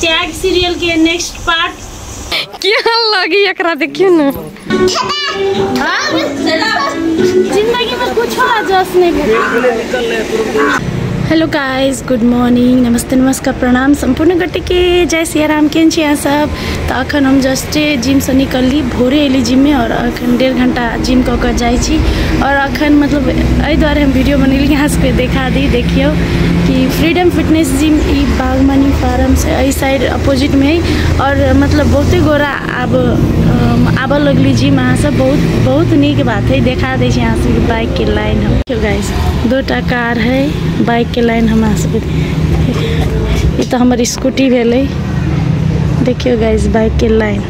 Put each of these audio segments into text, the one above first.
त्याग सीरियल के next part. क्या लगी एकरा देखियो ना। जिंदगी में कुछ जस नहीं। हेलो गाइस, गुड मॉर्निंग, नमस्ते, नमस्कार, प्रणाम संपूर्ण गोटे के जय सियाराम। केहन छी अहाँ सब? तो अखन हम जस्टे जिम से निकलली, भोरे एली जिम में और अखन 1.5 घंटा जिम कऽ कऽ जाइ छी। और अखन मतलब एहि दुआरे हम वीडियो बनेली अहाँ सबके देखा दी। देखियौ कि फ्रीडम फिटनेस जिम ई बागमनी फार्म से एहि साइड अपोजिट में है। और मतलब बहुते गोरा आब आबऽ लगली जिम। अहाँ सब बहुत बहुत नीक बात है। देखा दै छी अहाँ सबके बाइक के लाइन। हम देखियौ गाइस, 2टा कार है, बाइक के लाइन हमरा सबके। ई तऽ हमर स्कूटी भेलै। देखियौ गाइस बाइक के लाइन।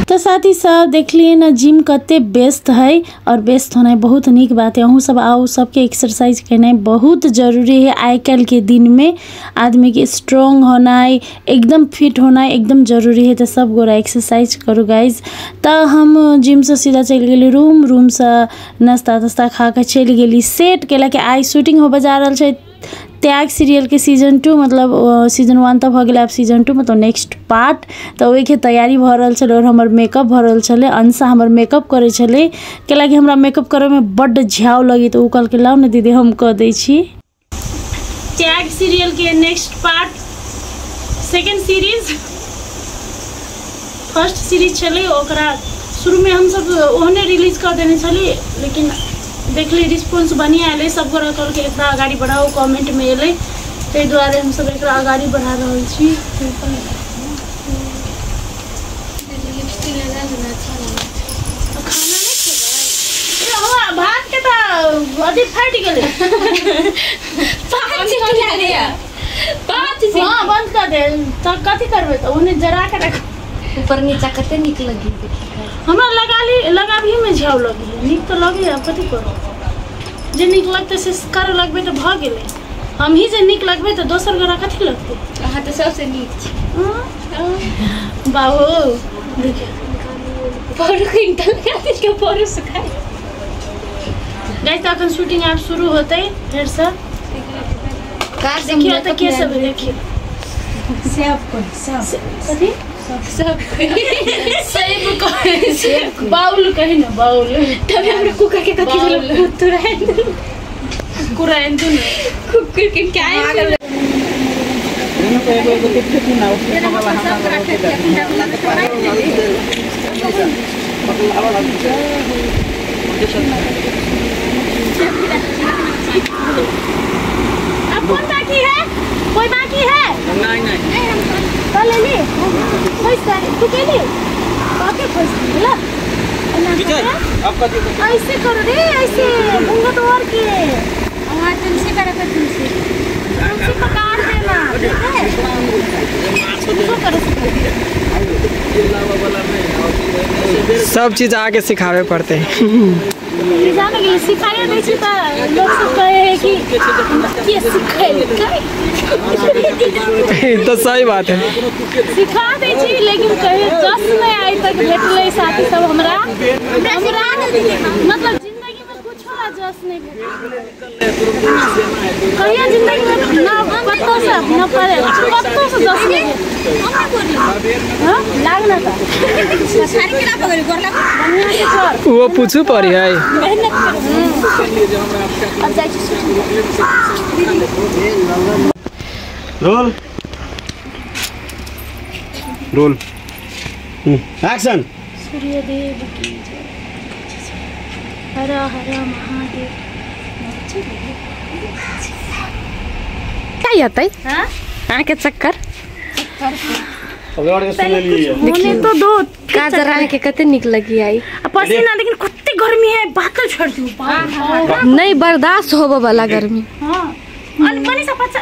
तो साथी सब देखलिए ना जिम कते व्यस्त है और व्यस्त होना बहुत नीक बात है। अहूँ सब आओ, सबके एक्सरसाइज करना बहुत जरूरी है। आइ काल्हि के दिन में आदमी के स्ट्रोंग होना, एकदम फिट होना एकदम जरूरी है। तो सब गोरा एक्सरसाइज करू गाइज। तो हम जिम से सीधा चलि गेली रूम, रूम से नाश्ता तास्ता खा के चलि गेली सेट। कैला कि आइ शूटिंग होबे जा रहल छै त्याग सीरियल के सीजन 2, मतलब सीजन 1 तऽ भऽ गेलै, आब सीजन 2 मतलब नेक्स्ट पार्ट। तऽ ओहिके तैयारी भऽ रहल छलै और हमर मेकअप भऽ रहल छलै। अंशा हमर मेकअप करै छलै, कैलाकि हमरा मेकअप करैमे बड्ड झाव लगी। तऽ ओ कहलकै लाउ ने दीदी हम कऽ दै छी। त्याग सीरियल के next part, second series, first series छलै ओकरा शुरूमे हमसब ओहने रिलीज कऽ देने छली, लेकिन देखली रिस्पॉन्स बढ़िया एलै। सब गोरा कहलकै एकरा अगाड़ी बढ़ाओ, कमेंट में एलै, ताहि दुआरे हमसब एकरा अगाड़ी बढ़ा रहल छी। खाना नहि खेबै, भात के तऽ अथी फाटि गेलै। हाँ बंद कर दे। तऽ कथी करबै, तऽ ओने जरा के रख। ऊपर नीचा कते नीक लगी। हमरा लगाबी में झाव लगी, नीक तऽ लगे। आब कथी करू, जे नीक लगतै से करऽ लगबै तऽ भऽ गेलै। हमही जे नीक लगबै तऽ दोसर गोरा कथी लगतै। अहाँ तऽ सबसे नीक छी बाबू। देखियौ गाइस, तऽ अखन शूटिंग आब शुरू होतै फेरसँ। देखियौ तऽ के सब देखियौ कथी सब सब बाउल कही ना, बाउल तभी हमरा कुकर के कथी भेल कुराइन तू ने कुकर के क्या है। अब कौन बाकी है? कोई बाकी है? नहीं नहीं तो ले ली तू के ली बाकी फंस ला। ऐसे करो रे, ऐसे घूंघट और के वहां तुलसी पर रखो, तुलसी तुलसी पकाड़ देना, ठीक है? तुमको करो सब चीज आके सिखावे पड़ते हैं। जाने के लिए सिखाए नहीं छी त लोग सब कहे है कि के सिखाए तो सही बात है, सिखा दै छी लेकिन कहे जस नहीं आइ तक भेटलै साथी सब हमरा। हमरा मतलब जिंदगी में कुछ जस नहीं भेटलै कहिया जिंदगी में, ना कतौ से न पड़े कतौ से जस नहीं। हां लाग ना त बढ़िया से कर, वो पूछू पड़ी है। मेहनत करू। अब जाइ छी। Roll roll action. सूर्यदेव की जय, हर हर महादेव। क्या होतै हां अहाँ के चक्कर होने तो दो। गाजर अहाँ के कते नीक लगी आई पसीना, लेकिन कते गर्मी है, बादल छोड़ दू नहीं बर्दाश्त होबे वाला गर्मी। हां अनपनी से पचा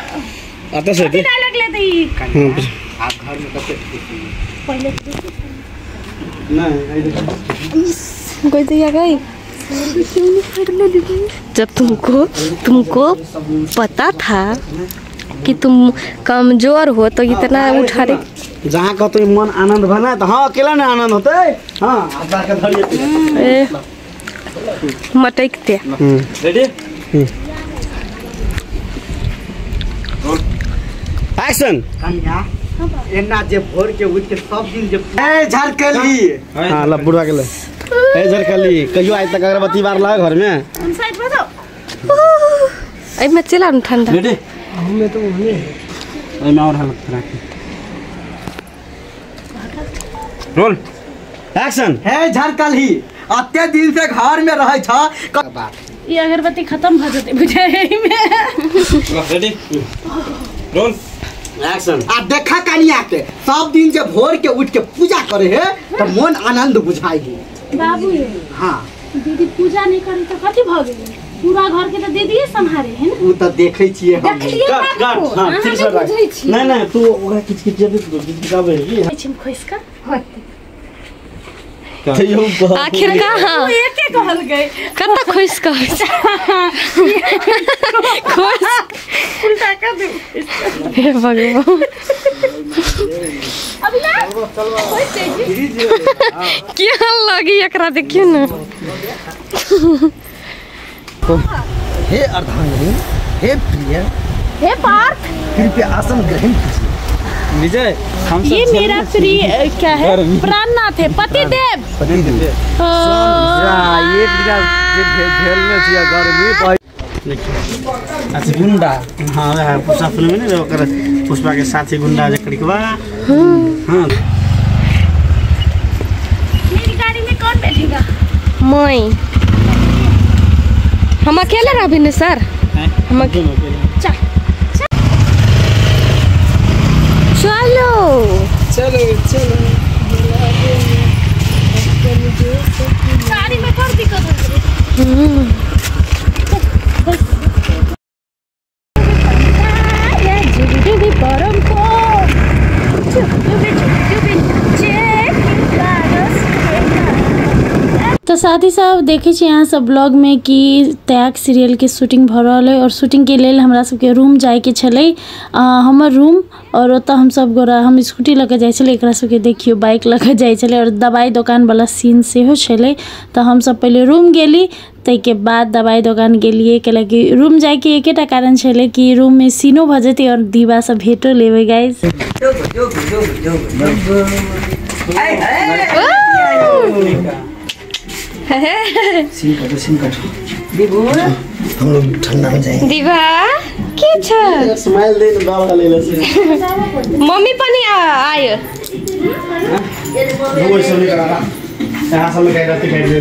आता से कथी लगले त ई आप घर में कते पहले नहीं कोई दिया गई। जब तुमको पता था कि तुम कमजोर हो तो इतना उठा रहे। जहाँ कतौ मन आनंद भना त हां अकेला ने आनंद होतै। हां जाके धरिए मटकते। रेडी। एक्शन। कन्या एना जे भोर के उठ के सब दिन जे ए झरकली। हां ल बुढ़वा के ले ए झरकली कहियो आज तक अगरबत्ती बार लगा घर में। हम साइड पर जाओ। ए में चला न ठंडा। रेडी हमें तो ओने ए में और हालत खराब। Roll action. हे झरकली अत्ते दिन से घर में रहै छ बात ये अगरबत्ती खत्म भ जते बुझाई में। Ready roll action. आ देखा कन्या के सब दिन जे भोर के उठ के पूजा करे है त मन आनंद बुझाई है। बाबू हां दीदी पूजा नहीं करी त कथि भ गेलै? पूरा घर के त दीदीए संभारे है ना। उ त देखै छियै हम। कट कट हां ठीक से राख। नहीं नहीं तू ओकरा किच किच जेबे तू किच किच आबे की छिम खोइस का होते आखिर कहाँ एके कहल गए कत खुश कह खुश उल्टा कर दे। हे भगवान अभी ना खुश जी क्या लगी एकरा देखियो ना। हे अर्धांगिनी हे प्रिय हे पार्थ कृपया आसन ग्रहण कीजिए। विजय हम ये मेरा प्रिय क्या है प्राणनाथ है पतिदेव। पतिदेव एक झेलने छियै गर्मी। अच्छा गुंडा हां है पुष्पा फिल्म में ने ओकर पुष्पा के साथी गुंडा जे करिकवा। हां मेरी गाड़ी में कौन बैठेगा? मैं। हम अकेले रहबे ने सर। हम अकेले। चल चलो चलो चलो गाड़ी में कर दिक्कत हो रही। तो साथ ही साथ देखे छी यहाँ सब ब्लॉग में कि त्याग सीरियल के शूटिंग भ रहल है और शूटिंग के लेल हमरा सबके रूम जायके छलै। हमर रूम और ओतऽ हम सब गोरा हम स्कूटी लऽ के जाइ छलै, एकरा सबके देखियो बाइक लऽ के जाइ छलै और दवाई दोकान वाला सीन सेहो छलै। तऽ हमसब पहिले रूम गेली ताहिके बाद दवाई दोकान गेलियै, कैलाकि रूम जायके एकेटा कारण छलै कि रूममे सीनो भऽ जेतै और दीवासँ भेटो लेबै। गाइस सीन काटो सीन काटो हम लोग ठंडा में जाएंगे। दीवा के छ स्माइल दे न बाबा ले ले से मम्मी पनि आयो। वो सब नहीं करा यहां सब में कह रहते कह दे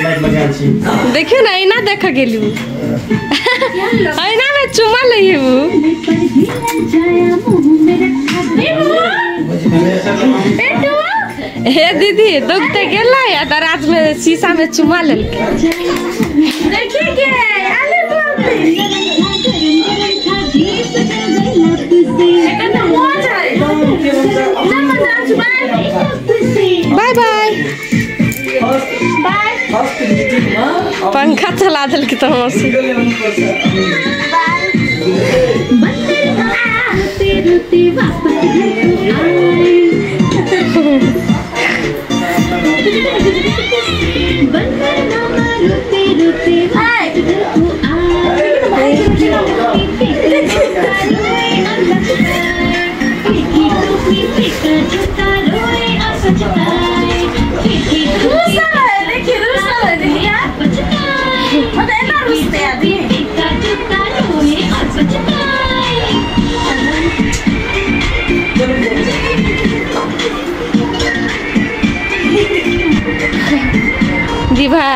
लाइट लगा छी देखियो ना ऐना देख गेलु ऐना में चुमा लइबु। हे दीदी दुखते गेला या दराज में शीशा में चुमा लेलकै। देखिए के आले बाप रे बाय बाय बाय। पंखा चला देलकै तो हमर से। दिभा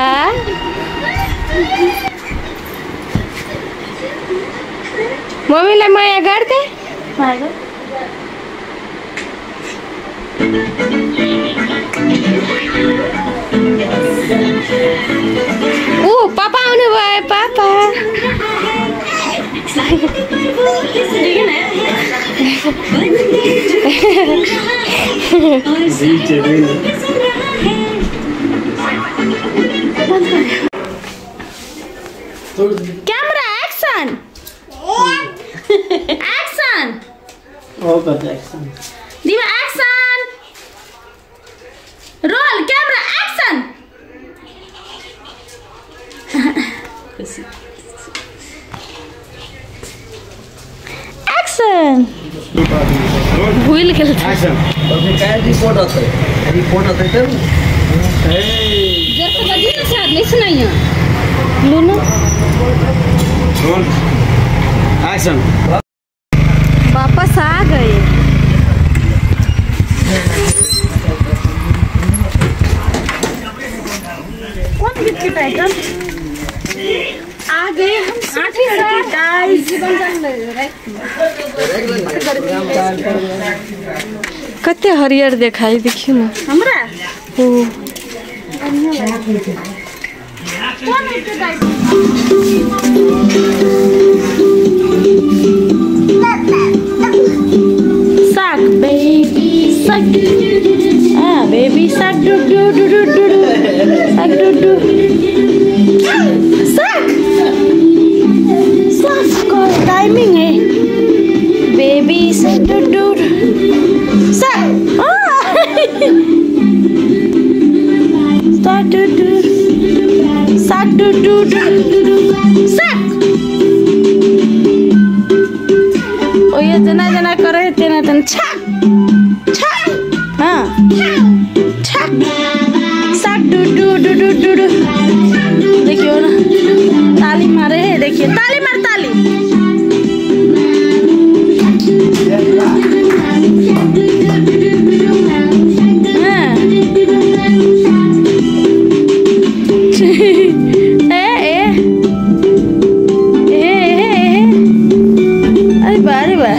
मम्मीलाई माया गर्दे। ऊ पापा आउनु भयो पापा। Camera action action action Diva action roll camera action. Action. भूल गेल। रिपोर्ट अतै, रिपोर्ट अतै तब जोर से बजिए ना, शायद नहीं सुनाइए। लूनू रोल एक्शन। वापस आ गए। कौन गीत के टाइटल आ गए हम गाइस। कते हरियर देखाई देखियो ना हमरा। ओ कौन गीत के टाइटल? साग बेबी साग, आ बेबी साग do do do do do साग do do साग साग को टाइमिंग है। बेबी साग do do साग साग do do साग do do do साग। ओये जना जना करे तेना तेना छाक छाक, हाँ छाक साग do do do do do do. देखियो ना ताली मारे है, देखिए ताली मार ताली। हाँ ए ए ए ए अरे बा अरे बा।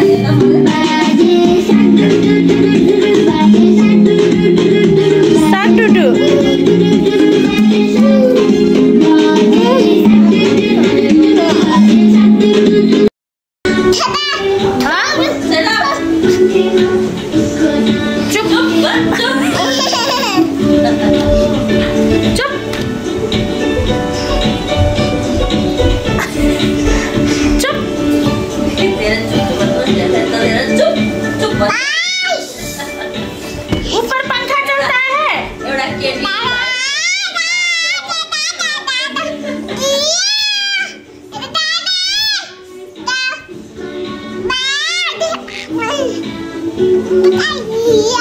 साग डूडू चुप चुप। ऊपर पंखा चलता है।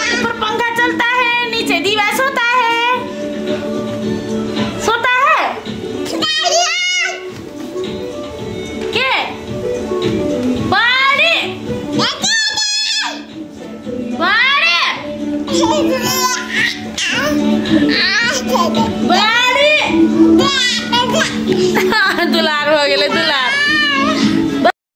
ऊपर पंखा चलता है, नीचे दीवा सोता है, सोता है के बाड़े बाड़े बाड़े। दुलार हो गेलै दुलार।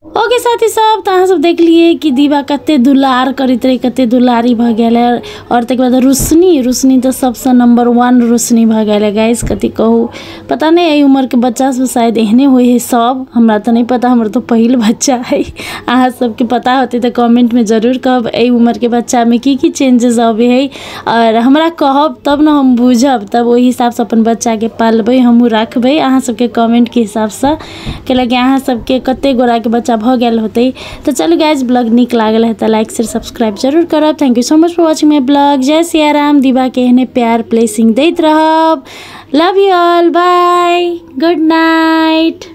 ओके साथी सब, तो अहाँ सब देख लिए कि दीवा कते दुलार करैत रहे, कते दुलारी भऽ गेल। और तकर बाद रोशनी, रोशनी तऽ सबसँ नंबर 1 रोशनी भऽ गेल गाइस। कथी कहू, पता नहीं एहि उम्रके बच्चा सब शायद एहने होइ है सब, हमरा तऽ नहीं पता, हमर तऽ पहिल बच्चा है। अहाँ सबके पता होतै तऽ कमेंटमे जरूर कहब एहि उम्रके बच्चामे की की चेंजेस अबै है, और हमरा कहब तब ने हम बुझब, तब ओहि हिसाबसँ अपन बच्चाके पालबै हमहूँ रखबै अहाँ सबके कमेंटके हिसाबसँ, कैलाकि अहाँ सबके कते गोराके बच्चा भऽ गेल होतै। तो चलू गाइस, ब्लॉग नीक लागल है तो लाइक शेयर सब्सक्राइब जरूर करब। Thank you so much for watching my blog. जय सियाराम। दीवा के एहने प्यार प्लेसिंग दैत रहब। Love you all, bye, good night.